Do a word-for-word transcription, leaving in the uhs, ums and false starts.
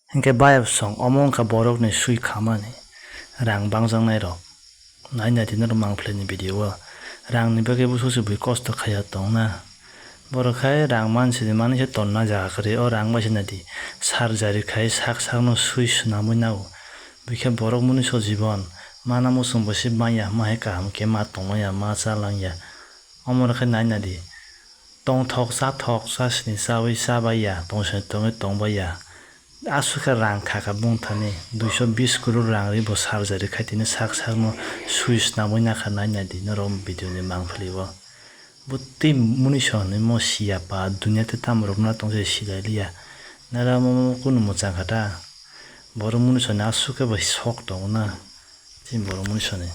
Hinkhe bayapsong omo wngkha borokni swi khamani rang bangjaknairok. Naina di norok mangphlini video o rangni bagwi busu se bui kosto khaiya tongna. Borok khai rang mansini manwi se tonna jaga kwrwi o rang bai se naidi surgery khai sak sakno swi swnamwi nago. Bikhe borok munuiso jibon mana muchung bo se manya hwnba hai kaham khe ma tongmanya ma chalangya. Omo rok khai naina di. Tongthok chathok chasini chawi chabaiya tongsini tongwi tongbaiya. Aswkhe rang khakha bungthani duiso bis crore rang ri bo surgery khai tini sak sakno swi swnamwi nakha naina di norok video ni mangpili o. Bo tei munuiso hinwi mo siya pa dunia tei tamo rok no tongse silai liya. Nara mo kunu mwchang kha ta. Borok munuiso ni aswkhe bai sok tongo na. Tei borok munuiso ni.